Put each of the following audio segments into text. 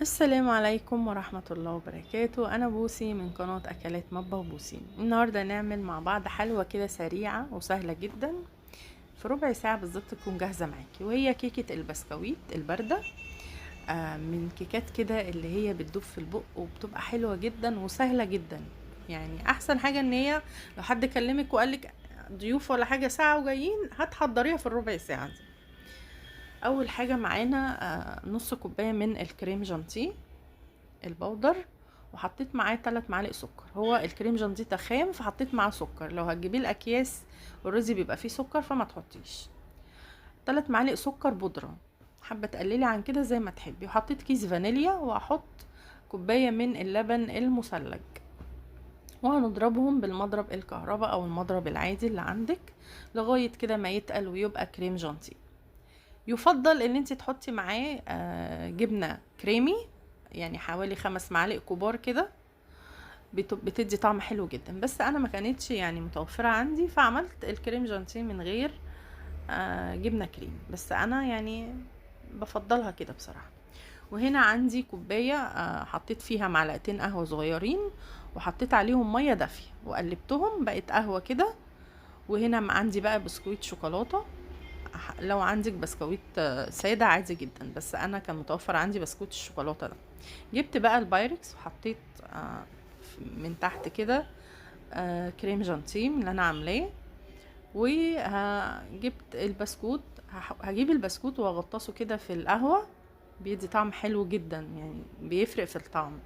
السلام عليكم ورحمة الله وبركاته. أنا بوسي من قناة أكلات مطبخ بوسي. النهاردة نعمل مع بعض حلوة كده سريعة وسهلة جدا، في ربع ساعة بالظبط تكون جاهزة معاكي، وهي كيكة البسكويت الباردة. من كيكات كده اللي هي بتدوب في البق وبتبقى حلوة جدا وسهلة جدا. يعني أحسن حاجة إن هي لو حد كلمك وقالك ضيوف ولا حاجة ساعة وجايين، هتحضريها في الربع ساعة دي. أول حاجة معانا نص كوباية من الكريم جانتيه البودر، وحطيت معاه 3 معالق سكر. هو الكريم جانتيه تخام فحطيت معاه سكر، لو هتجيبيه الاكياس already بيبقى فيه سكر فما تحطيش. 3 معالق سكر بودره، حابة تقللي عن كده زي ما تحبي. وحطيت كيس فانيليا، وهحط كوباية من اللبن المثلج، وهنضربهم بالمضرب الكهرباء او المضرب العادي اللي عندك لغاية كده ما يتقل ويبقى كريم جانتيه. يفضل ان انت تحطي معاه جبنه كريمي، يعني حوالي 5 معالق كبار كده، بتدي طعم حلو جدا. بس انا ما كانتش يعني متوفرة عندي، فعملت الكريم جانتيه من غير جبنه كريمي، بس انا يعني بفضلها كده بصراحة. وهنا عندي كوباية حطيت فيها معلقتين قهوة صغيرين، وحطيت عليهم مية دافيه وقلبتهم، بقت قهوة كده. وهنا عندي بقى بسكويت شوكولاتة، لو عندك بسكويت ساده عادي جدا، بس انا كان متوفر عندي بسكويت الشوكولاتة ده. جبت بقى البايركس وحطيت من تحت كده كريم جانتيه اللي انا عاملاه، وجبت البسكوت. هجيب البسكوت واغطسه كده في القهوة، بيدي طعم حلو جدا، يعني بيفرق في الطعم.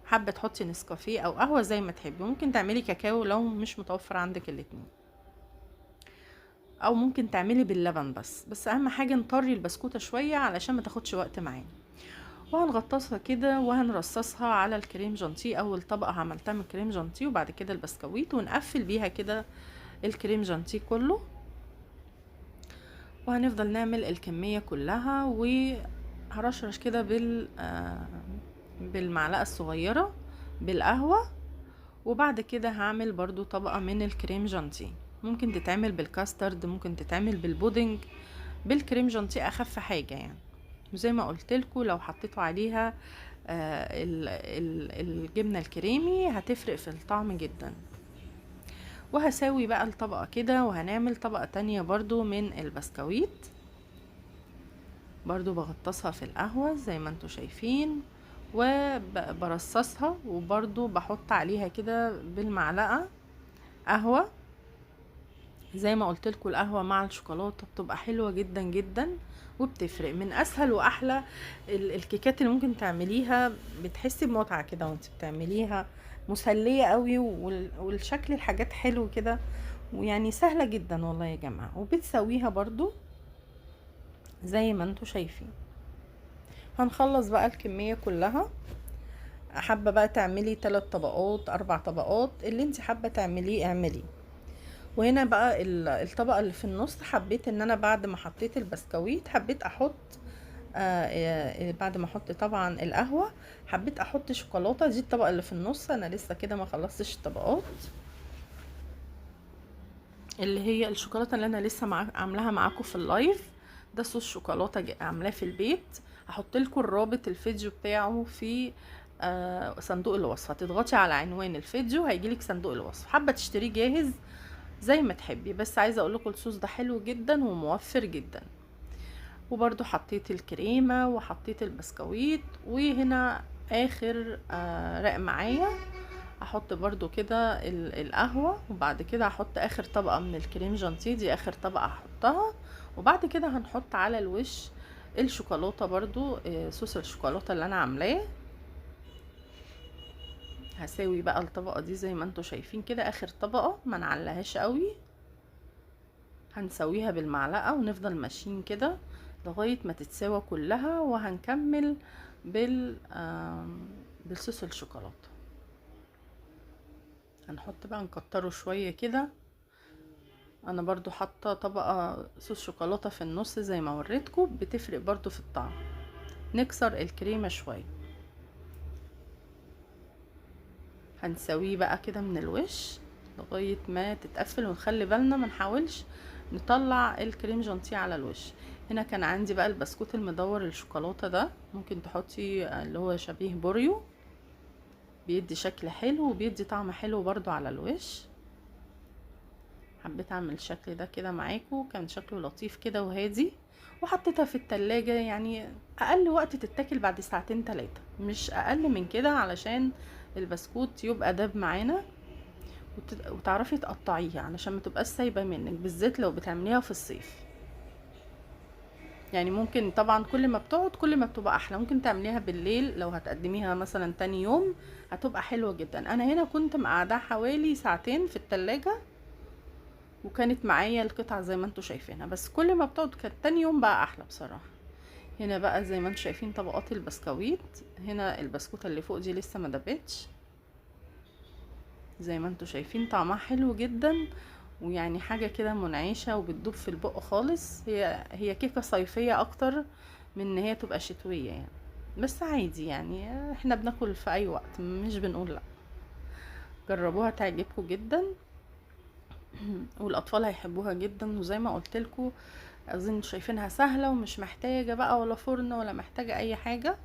حابة تحطي نسكافيه او قهوة زي ما تحبي، ممكن تعملي كاكاو لو مش متوفر عندك الاتنين، او ممكن تعملي باللبن بس اهم حاجة نطري البسكوته شوية علشان ما تاخدش وقت معانا. وهنغطسها كده وهنرصصها على الكريم جانتيه. اول طبقه عملتها من الكريم جانتيه، وبعد كده البسكويت، ونقفل بيها كده الكريم جانتيه كله. وهنفضل نعمل الكمية كلها، وهرشرش كده بالمعلقه الصغيرة بالقهوة. وبعد كده هعمل برضو طبقه من الكريم جانتيه، ممكن تتعمل بالكاسترد، ممكن تتعمل بالبودنج، بالكريم جانتيه اخف حاجة يعني. وزي ما قلت لكم لو حطيتوا عليها الجبنة الكريمي هتفرق في الطعم جدا. وهساوي بقى الطبقة كده، وهنعمل طبقه تانية برضو من البسكويت، برضو بغطسها في القهوة زي ما انتوا شايفين، وبرصصها، وبرضو بحط عليها كده بالمعلقه قهوة. زي ما قلت لكم القهوة مع الشوكولاتة بتبقى حلوة جدا جدا، وبتفرق. من اسهل واحلى الكيكات اللي ممكن تعمليها، بتحسي بمتعه كده وانت بتعمليها، مسلية قوي، والشكل الحاجات حلو كده، ويعني سهلة جدا والله يا جماعة. وبتسويها برضو زي ما انتوا شايفين. هنخلص بقى الكمية كلها. حابة بقى تعملي 3 طبقات 4 طبقات، اللي انت حابة تعمليه اعمليه. وهنا بقى الطبقة اللي في النص، حبيت ان انا بعد ما حطيت البسكويت حبيت احط، بعد ما احط طبعا القهوة حبيت احط شوكولاتة. دي الطبقة اللي في النص، انا لسه كده ما خلصتش الطبقات، اللي هي الشوكولاتة اللي انا لسه عاملاها معاكم في اللايف. ده صوص شوكولاتة عاملاه في البيت، هحط لكم الرابط الفيديو بتاعه في صندوق الوصف. هتضغطي على عنوان الفيديو هيجيلك صندوق الوصف. حابة تشتريه جاهز زي ما تحبي، بس عايزه اقول لكم الصوص ده حلو جدا وموفر جدا. وبرده حطيت الكريمة وحطيت البسكويت. وهنا اخر رق معايا هحط برده كده القهوة، وبعد كده هحط اخر طبقه من الكريم جانتيه، دي اخر طبقه هحطها. وبعد كده هنحط على الوش الشوكولاتة برده، صوص الشوكولاتة اللي انا عاملاه. هساوي بقى الطبقة دي زي ما انتوا شايفين كده، اخر طبقه ما نعلهاش قوي، هنسويها بالمعلقه ونفضل ماشيين كده لغاية ما تتساوى كلها. وهنكمل بالصوص الشوكولاتة. هنحط بقى نكتره شوية كده. انا برضو حاطه طبقه صوص شوكولاتة في النص زي ما وريتكم، بتفرق برضو في الطعم. نكسر الكريمة شوية، هنسويه بقى كده من الوش لغاية ما تتقفل. ونخلي بالنا ما نحاولش نطلع الكريم جانتيه على الوش. هنا كان عندي بقى البسكوت المدور الشوكولاتة ده، ممكن تحطي اللي هو شبيه بوريو، بيدي شكل حلو وبيدي طعم حلو برضو على الوش. حبيت اعمل الشكل ده كده معاكم، كان شكله لطيف كده وهادي. وحطيتها في التلاجة، يعني اقل وقت تتاكل بعد ساعتين تلاتة، مش اقل من كده، علشان البسكوت يبقى داب معانا وتعرفي تقطعيها، علشان ما تبقاش سايبه منك، بالذات لو بتعمليها في الصيف. يعني ممكن طبعا كل ما بتقعد كل ما بتبقى احلى، ممكن تعمليها بالليل لو هتقدميها مثلا تاني يوم هتبقى حلوة جدا. انا هنا كنت مقعداها حوالي ساعتين في التلاجة، وكانت معايا القطعة زي ما انتوا شايفينها، بس كل ما بتقعد كانت تاني يوم بقى احلى بصراحة. هنا بقى زي ما انتوا شايفين طبقات البسكويت، هنا البسكوتة اللي فوق دي لسه ما دابتش، زي ما انتوا شايفين طعمها حلو جدا، ويعني حاجة كده منعشة وبتدوب في البق خالص. هي كيكة صيفية اكتر من ان هي تبقى شتوية يعني، بس عادي يعني احنا بناكل في اي وقت، مش بنقول لا. جربوها تعجبكم جدا، والاطفال هيحبوها جدا. وزي ما قلت لكم اظن شايفينها سهلة ومش محتاجة بقى ولا فرن ولا محتاجة اي حاجة.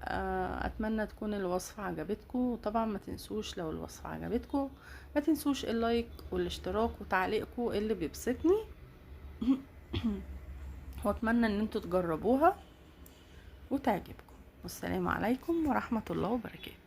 اتمنى تكون الوصفة عجبتكم، وطبعا ما تنسوش لو الوصفة عجبتكم ما تنسوش اللايك والاشتراك وتعليقكم اللي بيبسطني، واتمنى ان انتوا تجربوها وتعجبكم. والسلام عليكم ورحمة الله وبركاته.